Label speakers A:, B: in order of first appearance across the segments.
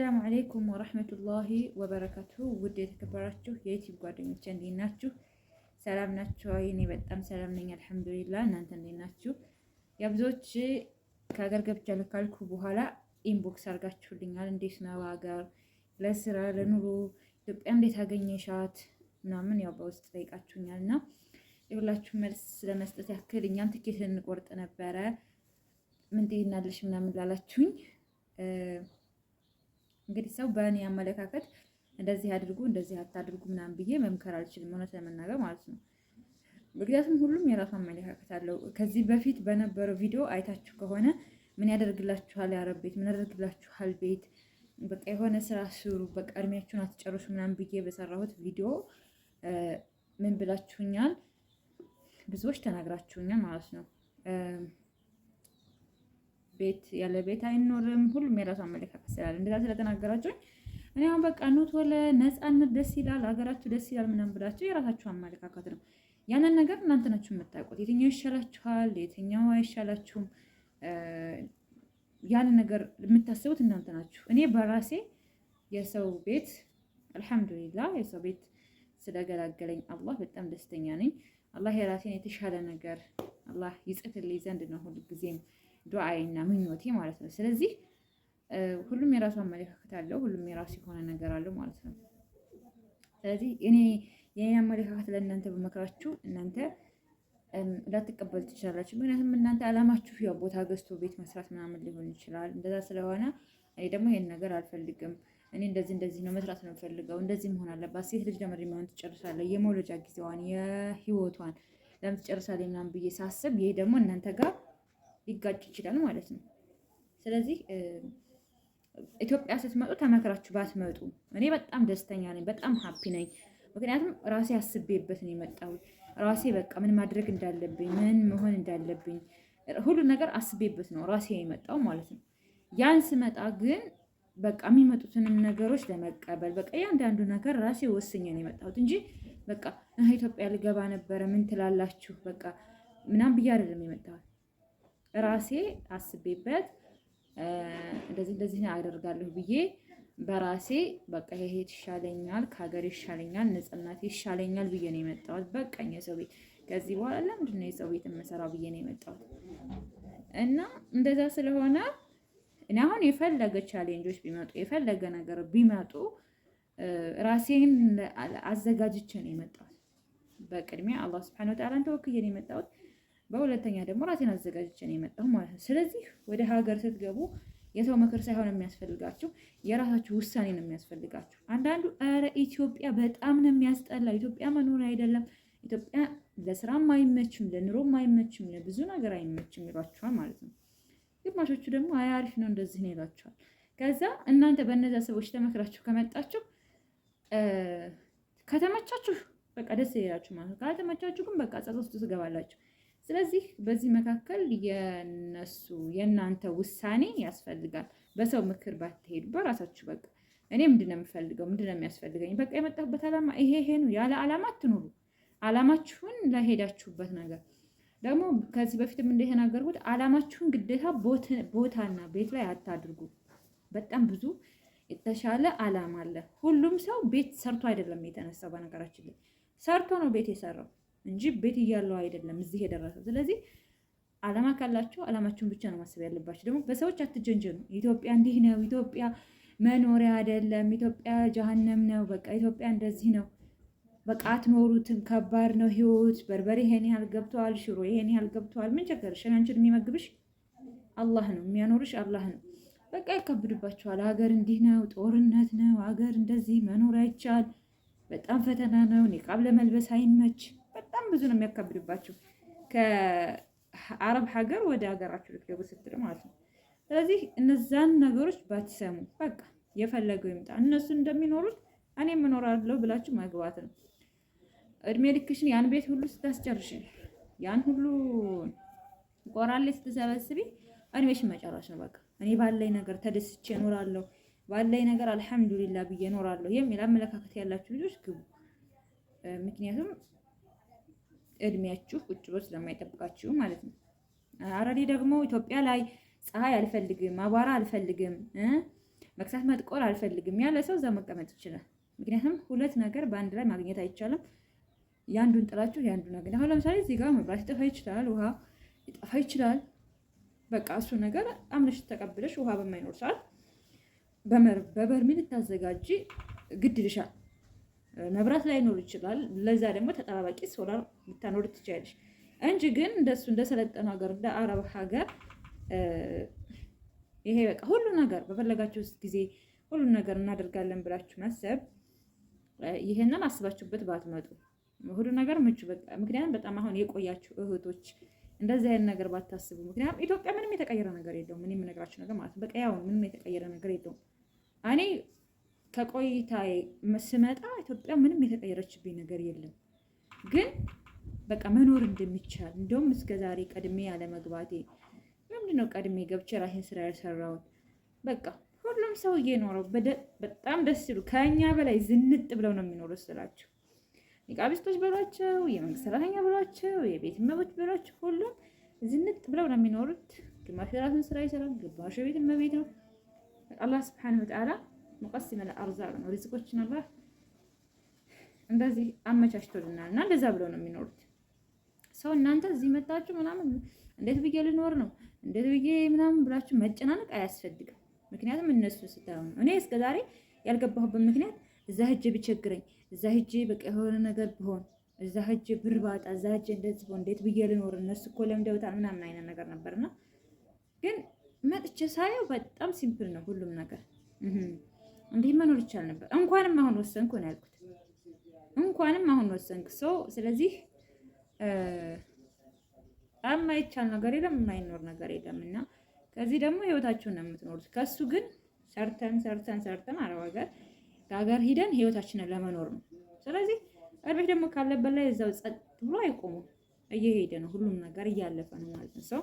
A: السلام عليكم ورحمة الله وبركاته። ውድ የተከበራችሁ የዩቲዩብ ጓደኞቼ እንዴት ናችሁ? ሰላም ናችሁ? እኔ በጣም ሰላም ነኝ الحمد لله። እናንተ እንዴት ናችሁ? የብዙዎች ከሀገር ገብቻለሁ ካልኩ በኋላ inbox አድርጋችሁልኛል። እንዴት ነው ሀገር ለስራ ለኑሮ ኢትዮጵያ እንዴት አገኘሻት ምናምን ያው በውስጥ ጠይቃችሁኛል እና የሁላችሁ መልስ ለመስጠት ያክል እኛም ትኬት ልንቆርጥ ነበረ ምን ትይናለሽ ምናምን ላላችሁኝ እንግዲህ ሰው በእኔ አመለካከት እንደዚህ አድርጉ እንደዚህ አታድርጉ ምናምን ብዬ መምከር አልችልም፣ እውነት ለመናገር ማለት ነው። ምክንያቱም ሁሉም የራሱ አመለካከት አለው። ከዚህ በፊት በነበረው ቪዲዮ አይታችሁ ከሆነ ምን ያደርግላችኋል የአረብ ቤት፣ ምን ያደርግላችኋል ቤት፣ በቃ የሆነ ስራ ስሩ፣ በቃ እድሜያችሁን አትጨርሱ ምናምን ብዬ በሰራሁት ቪዲዮ ምን ብላችሁኛል? ብዙዎች ተናግራችሁኛል ማለት ነው። ቤት ያለ ቤት አይኖርም። ሁሉም የራሱ አመለካከት ስላለ እንደዛ ስለተናገራችሁኝ እኔ አሁን በቃ ኑት ወለ ነፃነት ደስ ይላል፣ ሀገራችሁ ደስ ይላል ምናምን ብላችሁ የራሳችሁ አመለካከት ነው። ያንን ነገር እናንተ ናችሁ የምታውቁት። የትኛው ይሻላችኋል፣ የትኛው አይሻላችሁም፣ ያንን ነገር የምታስቡት እናንተ ናችሁ። እኔ በራሴ የሰው ቤት አልሐምዱሊላህ የሰው ቤት ስለገላገለኝ አላህ በጣም ደስተኛ ነኝ። አላህ የራሴን የተሻለ ነገር አላህ ይጽፍልኝ ዘንድ ነው ሁልጊዜም ዱዓዬና ምኞቴ ማለት ነው። ስለዚህ ሁሉም የራሱ አመለካከት አለው፣ ሁሉም የራሱ የሆነ ነገር አለው ማለት ነው። ስለዚህ እኔ የኔን አመለካከት ለእናንተ በመክራችሁ እናንተ ላትቀበሉ ትችላላችሁ። ምክንያቱም እናንተ አላማችሁ ያው ቦታ ገዝቶ ቤት መስራት ምናምን ሊሆን ይችላል። እንደዛ ስለሆነ እኔ ደግሞ ይሄን ነገር አልፈልግም። እኔ እንደዚህ እንደዚህ ነው መስራት ነው የምፈልገው፣ እንደዚህ መሆን አለባት ሴት ልጅ ለምን እድሜዋን ትጨርሳለች፣ የመውለጃ ጊዜዋን የህይወቷን ለምን ትጨርሳለች ምናምን ብዬ ሳስብ ይሄ ደግሞ እናንተ ጋር ሊጋጭ ይችላል ማለት ነው። ስለዚህ ኢትዮጵያ ስትመጡ ተመክራችሁ ባትመጡ እኔ በጣም ደስተኛ ነኝ፣ በጣም happy ነኝ። ምክንያቱም ራሴ አስቤበት ነው የመጣሁት። ራሴ በቃ ምን ማድረግ እንዳለብኝ ምን መሆን እንዳለብኝ ሁሉ ነገር አስቤበት ነው ራሴ የመጣው ማለት ነው። ያን ስመጣ ግን በቃ የሚመጡትንም ነገሮች ለመቀበል በቃ እያንዳንዱ ነገር ራሴ ወስኜ ነው የመጣሁት እንጂ በቃ ኢትዮጵያ ልገባ ነበረ ምን ትላላችሁ በቃ ምናምን ብዬ አይደለም የመጣሁት። ራሴ አስቤበት እንደዚህ እንደዚህ አደርጋለሁ ብዬ በራሴ በቃ ይሄ ይሻለኛል፣ ከሀገር ይሻለኛል፣ ነጻነት ይሻለኛል ብዬ ነው የመጣሁት። በቃኝ የሰው ቤት ከዚህ በኋላ ለምንድን ነው የሰው ቤት የምሰራው ብዬ ነው የመጣሁት። እና እንደዛ ስለሆነ እኔ አሁን የፈለገ challenge ኦች ቢመጡ የፈለገ ነገር ቢመጡ ራሴን አዘጋጅቼ ነው የመጣሁት። በቅድሚያ አላህ سبحانه وتعالى ን ተወክዬ ነው የመጣሁት። በሁለተኛ ደግሞ ራሴን አዘጋጅቼ ነው የመጣሁ ማለት ነው። ስለዚህ ወደ ሀገር ስትገቡ የሰው ምክር ሳይሆን የሚያስፈልጋችሁ የራሳችሁ ውሳኔ ነው የሚያስፈልጋችሁ። አንዳንዱ ኧረ ኢትዮጵያ በጣም ነው የሚያስጠላ፣ ኢትዮጵያ መኖሪያ አይደለም፣ ኢትዮጵያ ለስራም አይመችም፣ ለኑሮም አይመችም፣ ለብዙ ነገር አይመችም ይሏችኋል ማለት ነው። ግማሾቹ ደግሞ አይ አሪፍ ነው እንደዚህ ነው ይሏችኋል። ከዛ እናንተ በእነዚያ ሰዎች ተመክራችሁ ከመጣችሁ ከተመቻችሁ በቃ ደስ ይላችሁ ማለት ነው። ካልተመቻችሁ ግን በቃ ጸጸት ውስጥ ትገባላችሁ። ስለዚህ በዚህ መካከል የነሱ የእናንተ ውሳኔ ያስፈልጋል። በሰው ምክር ባትሄዱ በራሳችሁ በቃ እኔ ምንድን ነው የምፈልገው፣ ምንድን ነው የሚያስፈልገኝ፣ በቃ የመጣሁበት ዓላማ ይሄ ይሄ ነው። ያለ ዓላማ አትኑሩ። ዓላማችሁን ለሄዳችሁበት ነገር ደግሞ ከዚህ በፊትም እንደተናገርኩት ዓላማችሁን ግዴታ ቦታና ቤት ላይ አታድርጉ። በጣም ብዙ የተሻለ ዓላማ አለ። ሁሉም ሰው ቤት ሰርቶ አይደለም የተነሳው። በነገራችን ላይ ሰርቶ ነው ቤት የሰራው እንጂ ቤት እያለው አይደለም እዚህ የደረሰው። ስለዚህ አላማ ካላችሁ አላማችሁን ብቻ ነው ማሰብ ያለባችሁ። ደግሞ በሰዎች አትጀንጀኑ። ኢትዮጵያ እንዲህ ነው፣ ኢትዮጵያ መኖሪያ አይደለም፣ ኢትዮጵያ ጀሀነም ነው፣ በቃ ኢትዮጵያ እንደዚህ ነው፣ በቃ አትኖሩትም፣ ከባድ ነው ህይወት፣ በርበሬ ይሄን ያህል ገብተዋል፣ ሽሮ ይሄን ያህል ገብተዋል። ምን ቸገርሽ? አንቺን የሚመግብሽ አላህ ነው፣ የሚያኖርሽ አላህ ነው። በቃ ይከብድባችኋል። ሀገር እንዲህ ነው፣ ጦርነት ነው፣ ሀገር እንደዚህ መኖር አይቻል፣ በጣም ፈተና ነው፣ ኒቃብ ለመልበስ አይመች በጣም ብዙ ነው የሚያካብድባቸው ከአረብ ሀገር ወደ ሀገራችሁ ልትገቡ ስትል ማለት ነው። ስለዚህ እነዛን ነገሮች ባትሰሙ በቃ የፈለገው ይምጣ፣ እነሱ እንደሚኖሩት እኔም እኖራለሁ ብላችሁ መግባት ነው። እድሜ ልክሽን ያን ቤት ሁሉ ስታስጨርሽ ያን ሁሉ ቆራሌ ስትሰበስቢ እድሜሽን መጨረሽ ነው። በቃ እኔ ባለኝ ነገር ተደስቼ እኖራለሁ፣ ባለኝ ነገር አልሐምዱሊላ ብዬ እኖራለሁ የሚል አመለካከት ያላችሁ ልጆች ግቡ። ምክንያቱም እድሜያችሁ ቁጭ ብሎ ስለማይጠብቃችሁ ማለት ነው። አረዴ ደግሞ ኢትዮጵያ ላይ ፀሐይ አልፈልግም፣ አቧራ አልፈልግም፣ መክሳት መጥቆር አልፈልግም ያለ ሰው እዛ መቀመጥ ይችላል። ምክንያቱም ሁለት ነገር በአንድ ላይ ማግኘት አይቻልም። የአንዱን ጥላችሁ የአንዱን ነገር አሁን ለምሳሌ እዚህ ጋር መብራት ሊጠፋ ይችላል፣ ውሃ ሊጠፋ ይችላል። በቃ እሱ ነገር አምነሽ ተቀብለሽ ውሃ በማይኖር ሰዓት በበርሚል ልታዘጋጂ ግድ ይልሻል። መብራት ላይኖር ይችላል። ለዛ ደግሞ ተጠባባቂ ሶላር ልታኖር ትችያለሽ እንጂ ግን እንደሱ እንደሰለጠኑ ሀገር እንደ አረብ ሀገር ይሄ በቃ ሁሉ ነገር በፈለጋችሁ ጊዜ ሁሉ ነገር እናደርጋለን ብላችሁ ማሰብ ይሄንን አስባችሁበት ባትመጡ ሁሉ ነገር ምቹ በቃ። ምክንያቱም በጣም አሁን የቆያችሁ እህቶች እንደዚህ አይነት ነገር ባታስቡ። ምክንያቱም ኢትዮጵያ ምንም የተቀየረ ነገር የለውም። እኔ የምነግራችሁ ነገር ማለት ነው። በቃ ያው ምንም የተቀየረ ነገር የለውም። እኔ ከቆይታዬ ስመጣ ኢትዮጵያ ምንም የተቀየረችብኝ ነገር የለም። ግን በቃ መኖር እንደሚቻል እንደውም እስከ ዛሬ ቀድሜ ያለመግባቴ ምንድን ነው ቀድሜ ገብቼ ራሴን ስራ ያልሰራሁት በቃ ሁሉም ሰው እየኖረው በጣም ደስ ይሉ ከኛ በላይ ዝንጥ ብለው ነው የሚኖሩት ስላቸው ኒቃቢስቶች በሏቸው፣ የመንግስት ሰራተኛ በሏቸው፣ የቤት እመቤት በሏቸው፣ ሁሉም ዝንጥ ብለው ነው የሚኖሩት። ግማሹ የራሱን ስራ ይሰራል፣ ግማሹ የቤት እመቤት ነው። አላህ ስብሐነሁ ወተዓላ ሙቀሲመ ለአርዛቅ ነው። ሪዝቆችን አላህ እንደዚህ አመቻችቶልናል እና እንደዛ ብለው ነው የሚኖሩት። ሰው እናንተ እዚህ መጣችሁ ምናምን እንዴት ብዬ ልኖር ነው እንዴት ብዬ ምናምን ብላችሁ መጨናነቅ አያስፈልግም። ምክንያቱም እነሱ ስታዩ ነው። እኔ እስከዛሬ ያልገባሁበት ምክንያት እዛ ሂጅ ቢቸግረኝ፣ እዛ ሂጅ በቃ የሆነ ነገር ብሆን፣ እዛ ሂጅ ብር ባጣ፣ እዛ ሂጅ እንደዚህ ብሆን እንዴት ብዬ ልኖር፣ እነሱ እኮ ለምደውታል ምናምን አይነት ነገር ነበርና ግን መጥቼ ሳየው በጣም simple ነው ሁሉም ነገር። እንዲህ መኖር ይቻል ነበር። እንኳንም አሁን ወሰንኩ ነው ያልኩት። እንኳንም አሁን ወሰንክ ሰው። ስለዚህ የማይቻል ነገር የለም፣ የማይኖር ነገር የለም። እና ከዚህ ደግሞ ህይወታችሁን ነው የምትኖሩት። ከሱ ግን ሰርተን ሰርተን ሰርተን አረብ ሀገር ከሀገር ሂደን ህይወታችንን ለመኖር ነው። ስለዚህ እርቤት ደግሞ ካለበት ላይ እዛው ጸጥ ብሎ አይቆሙም፣ እየሄደ ነው ሁሉም ነገር እያለፈ ነው ማለት ነው። ሰው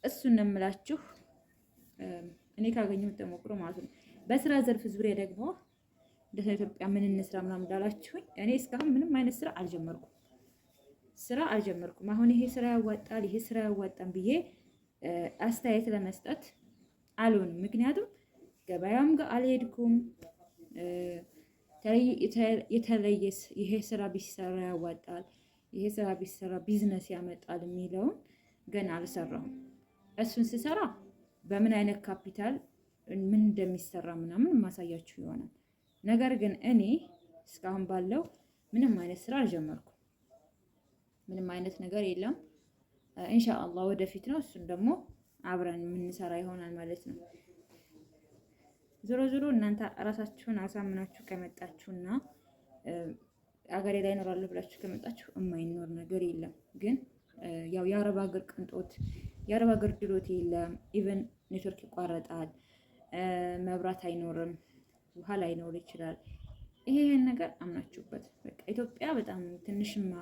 A: እሱን ነው የምላችሁ እኔ ካገኘሁት ተሞክሮ ማለት ነው። በስራ ዘርፍ ዙሪያ ደግሞ እንደ ኢትዮጵያ ምን እንስራ ምናምን እንዳላችሁኝ እኔ እስካሁን ምንም አይነት ስራ አልጀመርኩም፣ ስራ አልጀመርኩም። አሁን ይሄ ስራ ያዋጣል፣ ይሄ ስራ ያዋጣም ብዬ አስተያየት ለመስጠት አልሆንም። ምክንያቱም ገበያም ጋር አልሄድኩም። የተለየ ይሄ ስራ ቢሰራ ያዋጣል፣ ይሄ ስራ ቢሰራ ቢዝነስ ያመጣል የሚለውን ገና አልሰራሁም። እሱን ስሰራ በምን አይነት ካፒታል ምን እንደሚሰራ ምናምን ማሳያችሁ ይሆናል። ነገር ግን እኔ እስካሁን ባለው ምንም አይነት ስራ አልጀመርኩም። ምንም አይነት ነገር የለም። ኢንሻአላህ ወደፊት ነው። እሱን ደግሞ አብረን የምንሰራ ይሆናል ማለት ነው። ዞሮ ዞሮ እናንተ ራሳችሁን አሳምናችሁ ከመጣችሁና አገሬ ላይ እኖራለሁ ብላችሁ ከመጣችሁ የማይኖር ነገር የለም። ግን ያው የአረብ ሀገር ቅንጦት የአረብ ሀገር ድሎት የለም። even ኔትወርክ ይቋረጣል፣ መብራት አይኖርም፣ ውሃ ላይኖር ይችላል። ይሄን ነገር አምናችሁበት በቃ ኢትዮጵያ በጣም ትንሽማ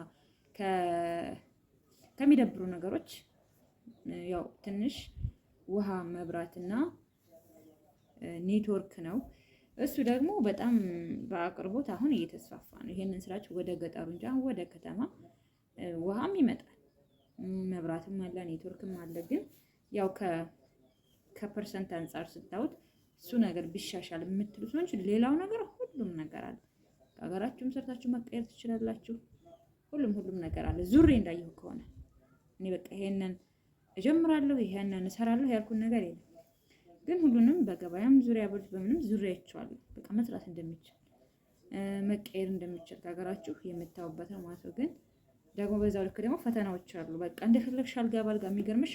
A: ከሚደብሩ ነገሮች ያው ትንሽ ውሃ መብራትና ኔትወርክ ነው። እሱ ደግሞ በጣም በአቅርቦት አሁን እየተስፋፋ ነው። ይሄንን ስራችሁ ወደ ገጠሩ እንጂ አሁን ወደ ከተማ ውሃም ይመጣል፣ መብራትም አለ፣ ኔትወርክም አለ። ግን ያው ከ percent አንጻር ስታዩት እሱ ነገር ቢሻሻል የምትሉት ነው እንጂ ሌላው ነገር ሁሉም ነገር አለ። ከሀገራችሁም ሰርታችሁ መቀየር ትችላላችሁ። ሁሉም ሁሉም ነገር አለ። ዙሬ እንዳየሁ ከሆነ እኔ በቃ ይሄንን እጀምራለሁ ይሄንን እሰራለሁ ያልኩት ነገር የለም። ግን ሁሉንም በገበያም ዙሪያ በሉት በምንም ዙሪያ አይቼዋለሁ። በቃ መስራት እንደሚቻል መቀየር እንደሚቻል ከሀገራችሁ የምታዩበት ነው ማለት ነው። ግን ደግሞ በዛው ልክ ደግሞ ፈተናዎች አሉ። በቃ እንደፈለግሽ አልጋ ባልጋ የሚገርምሽ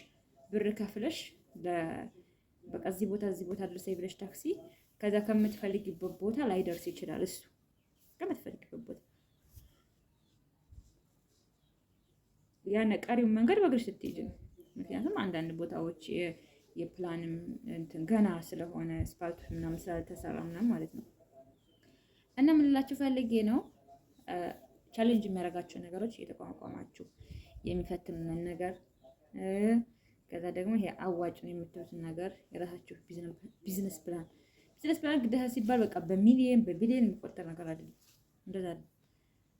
A: ብር ከፍለሽ በቃ እዚህ ቦታ እዚህ ቦታ ድረስ ብለሽ ታክሲ ከዛ ከምትፈልጊበት ቦታ ላይደርስ ይችላል። እሱ ከምትፈልጊበት ቦታ ያን ቀሪውን መንገድ በእግርሽ ስትሄጂ ነው። ምክንያቱም አንዳንድ ቦታዎች የፕላንም እንትን ገና ስለሆነ ስፓልቱ ምናምን ስላልተሰራ ምናምን ማለት ነው። እና ምን ልላችሁ ፈልጌ ነው challenge የሚያደርጋቸው ነገሮች እየተቋቋማችሁ የሚፈትኑን ነገር ከዛ ደግሞ ይሄ አዋጭ ነው የምትሉትን ነገር የራሳችሁ business plan business plan ግዴታ ሲባል በቃ በሚሊየን በቢሊየን የሚቆጠር ነገር አይደለም። እንደዛ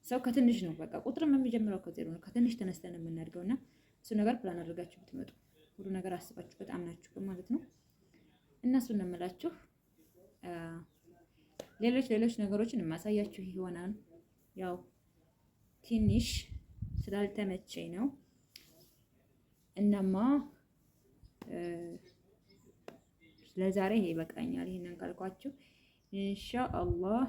A: ሰው ከትንሽ ነው በቃ ቁጥርም የሚጀምረው ከዜሮ ነው። ከትንሽ ተነስተን የምናድገው እና እሱ ነገር ፕላን አድርጋችሁ ብትመጡ ሁሉ ነገር አስባችሁበት አምናችሁበት ማለት ነው። እና እሱን ነው የምላችሁ። ሌሎች ሌሎች ነገሮችን የማሳያችሁ ይሆናል። ያው ትንሽ ስላልተመቸኝ ነው። እናማ ለዛሬ ይሄ ይበቃኛል። ይሄንን ካልኳችሁ ኢንሻአላህ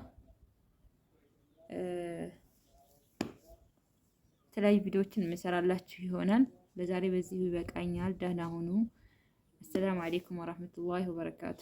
A: የተለያዩ ቪዲዮዎችን የምሰራላችሁ ይሆናል። ለዛሬ በዚሁ ይበቃኛል። ደህና ሁኑ። አሰላሙ አሌይኩም ወራህመቱላሂ ወበረካቱ።